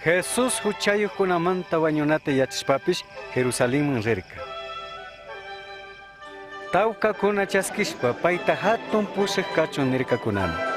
Jesús huchayuqkunamanta wañunata yachashpapish Jerusalenman rirka. Tawkakuna chaskishpa payta hatun pushaq kachun nirkakunami.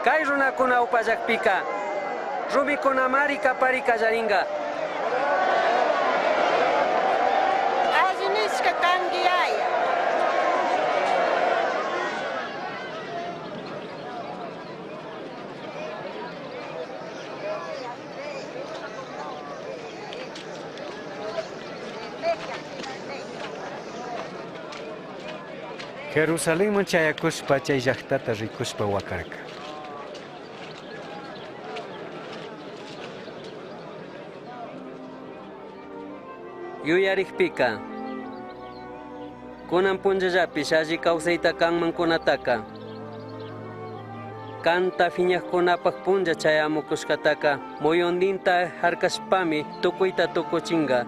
Kay runakuna upallakpika rumikunamari kapari kallarinka. Alli nishka kanki yaya. Jerusalenman chayakushpa chay llaqtata rikushpa wakarka. Yuyarikpika kunan punllallapish alli kawsayta kanmankunataka kanta phiñaqkunapaq punlla chayamukushkataka muyundinta harkashpami tukuyta tukuchinka,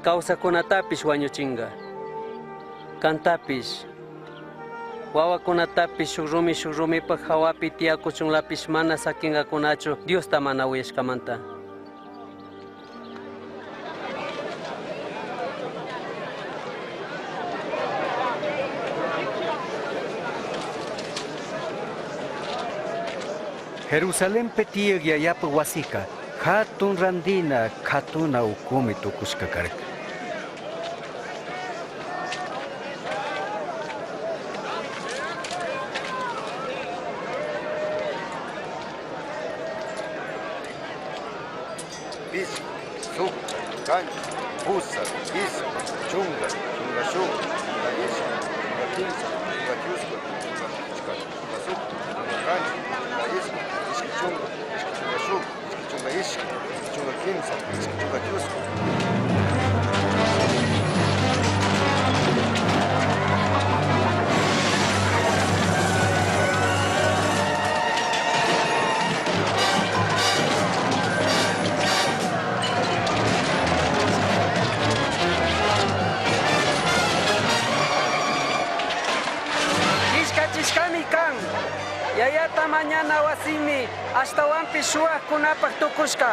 kawsaqkunatapish wañuchinka. Kantapish wawakunatapish shuk rumi shuk rumipaq hawapi tiyakuchunlapish mana sakinkakunachu Diosta mana uyashkamanta. Jerusalenpi tiyaq yayapa wasika hatun randina katuna ukumi tukushka karka. Pichka, sukta, qanchis, pusaq, isqun, chunka, chunka shuk, chunka ishki, chunka kimsa, chunka chusku, chunka pichka, chunka sukta, chunka qanchis, chunka isqun, ishki chunka, ishki chunka shuk, ishki chunka ishki, ishki chunka kimsa, ishki chunka chusku. Killkachishkami kan. Yayata mañana wasimi ashtawanpish shuwaqkunapaq tukushka.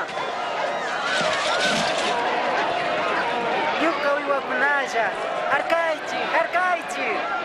Ñuka uywakunalla, harkaychik, harkaychik.